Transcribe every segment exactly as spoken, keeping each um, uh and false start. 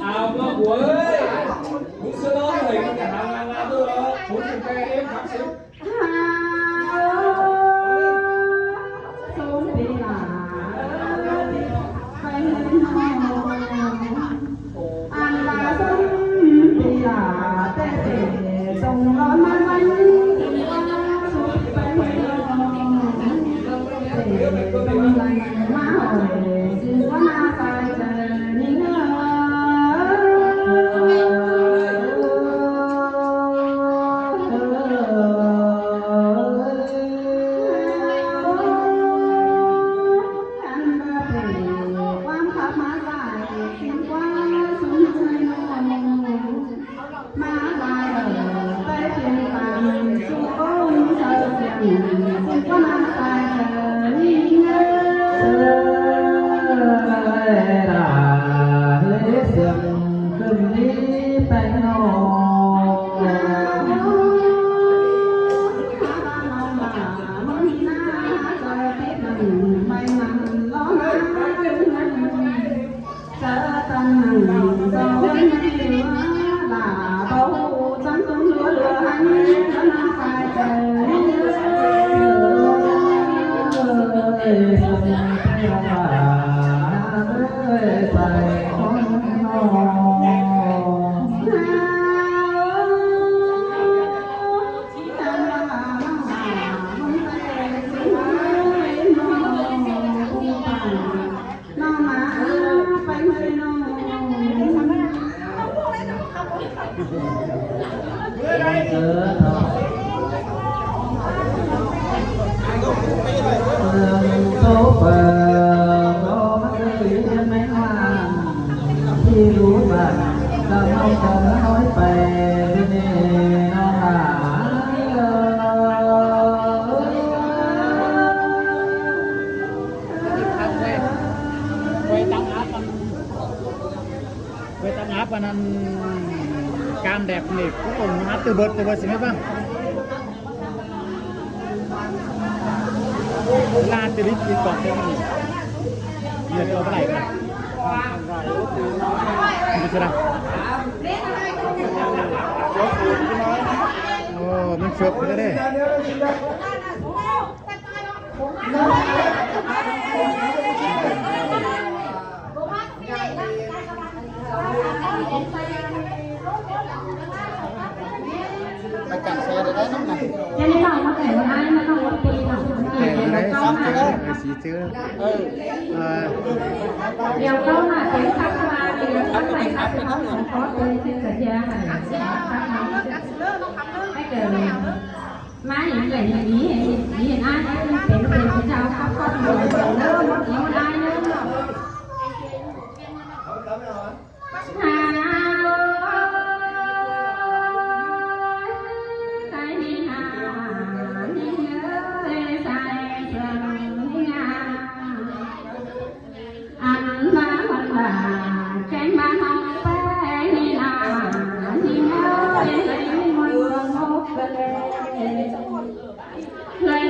เอามาหวย มึงซื้อน้องเลย มึงจะหางานงานด้วยเหรอ ศูนย์สิบแปดเอ็มสามสิบ Quay tăng áp ăn, quay tăng áp ăn ăn cam đẹp nịp, cuối cùng nó hát từ bớt, từ bớt xin hết vâng. La từ đít đi còn cái gì? Nhiệt độ cái này này. Không biết sao đâu. Ồ, mình sụp cái đấy. Phải chặn xe để đấy lắm này. Cho nên là nó phải một ai mà không có tiền nào. Để đấy, sắp cái đấy. Cái gì chứ? Ừ. Ờ. Điều câu mà tiếng sắp qua thì không phải sắp thì không có tôi xin cả chia này. Sắp lắm. Cái kiểu này. Má những người như ý, ý, ý ai cũng tính tiền của cháu khóc khóc rồi, rồi, rồi, ý muốn ai nữa. Hà ơi, cái đi hà, đi ơi, sai sương đi hà. Ăn má ăn bà, cái má ăn bé, đi hà, đi ơi, đi muôn muôn hộp về. Người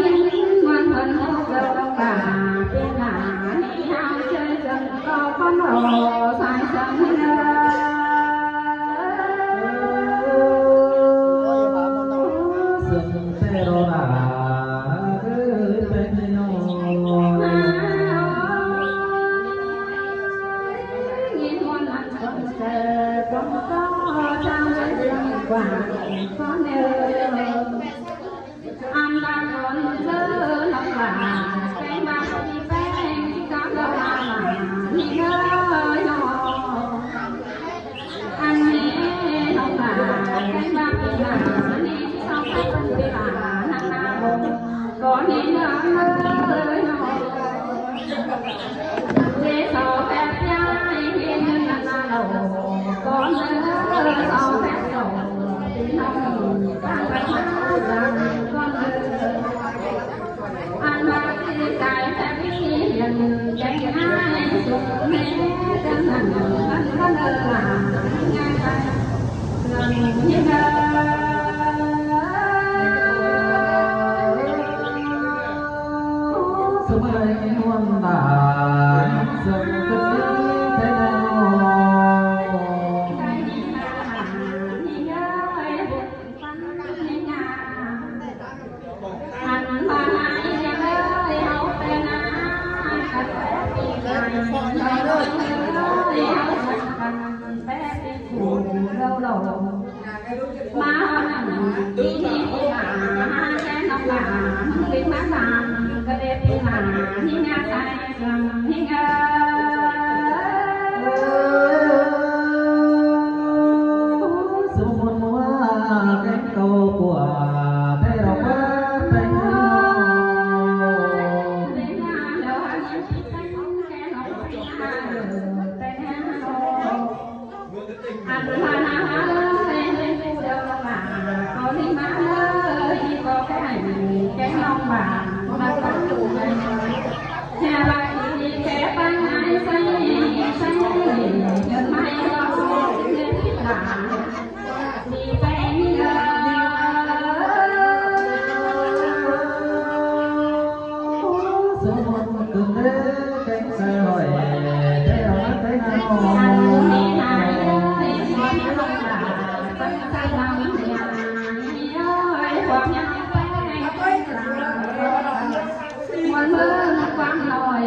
Muôn mơ quang nói,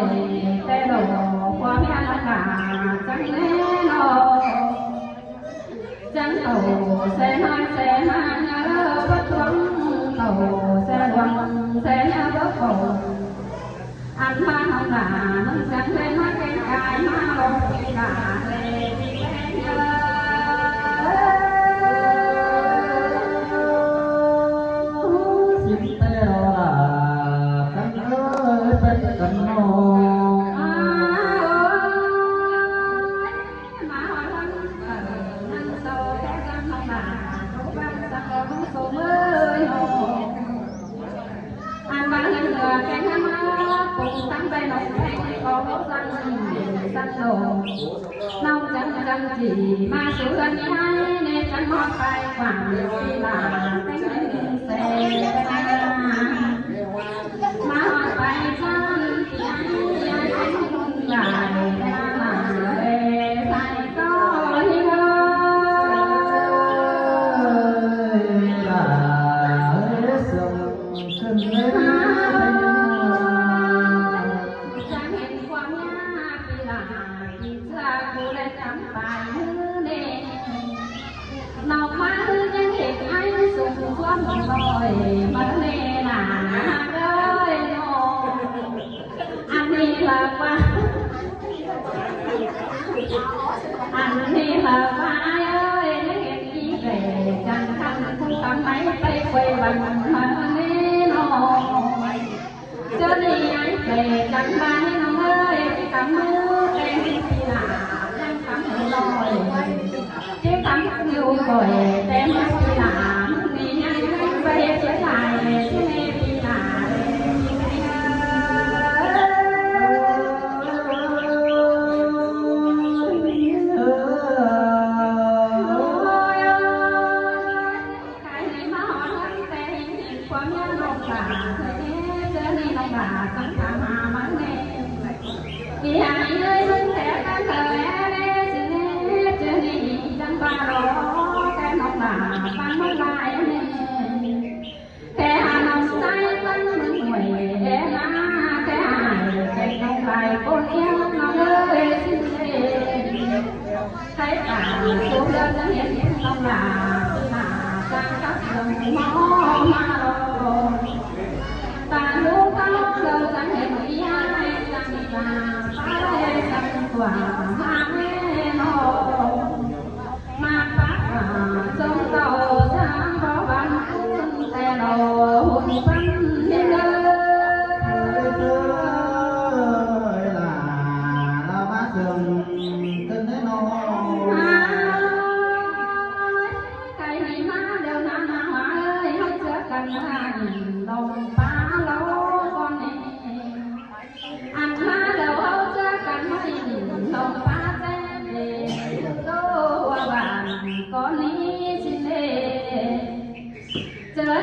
té đổ qua mẹ nó cả, chẳng lẽ nó. Chắng tảu se ꞌnọi se ꞌmá nhớ báu tuống, tảu se luông se nhớ báu khổ. Ăn ꞌmá ꞌnọng lả ꞌnưng chắng ꞌmen ꞌmá keng cai ꞌmá lông phi lả lê phi keng nhớ. Sính ꞌtẹ ꞌlo lả căn ới pên căn ꞌnọ. Nó ꞌmá ꞌhứ ꞌnhắng hên ái sung ꞌquám ꞌnọi ꞌmá ꞌnê nả ơi nó. Ăn ꞌnị lả ꞌquá, ăn ꞌnị lả ꞌquá ái ơi, ꞌnhắng hên ꞌnị ꞌvẹ chắng khăn ꞌcú cắm máy pay quay vần ꞌmá ꞌnê nó. Chớ ꞌnị ái ꞌvẹ chắng ꞌmá ꞌnê nó ơi, ꞌchí cắm ꞌmứ ꞌtẹ ꞌnị phi lả, ꞌnhắng cắm ꞌnị ꞌnọi. Chứ cắm ꞌnị khỏi ꞌtẹ ꞌmá phi lả, ꞌnị ꞌnhắng ꞌvẹ chớ lai, chứ ꞌnị phi lả.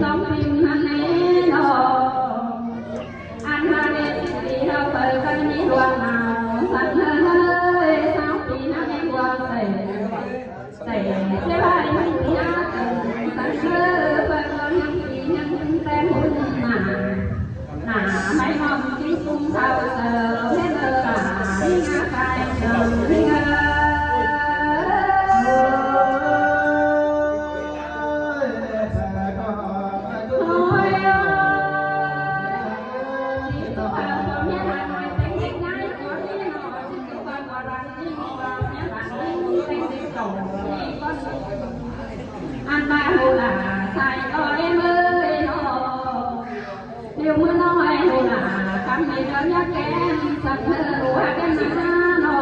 Sóng phim hăn nế nọ. Ăn ha lê sĭt đi hao pơ căn mi luông nao. Săn hơi hơi, sóng phim hăn nế luông sảy. Sảy, sảy lai măng pia tơng. Săn hơi, pơ con hăng phi hăng ten hŭn nả. Nả, mai mong chính cung thao sơ, hết lơ rả, đi ngã cai sơ, đi ngã. Ăn ba hô là sai có em ơi nó. Điều mưa nói hô là cắm đi cho nhắc em sắp thơ hô hát em nó.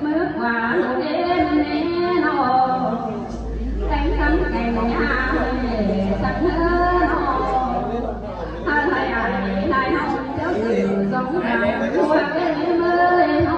Mưa qua hô đến nè nó. Cánh cắm cánh nhà hơi sắp thơ nó. Hơi hơi ai hai hông chớ sự sống dài hô hát em ơi nó.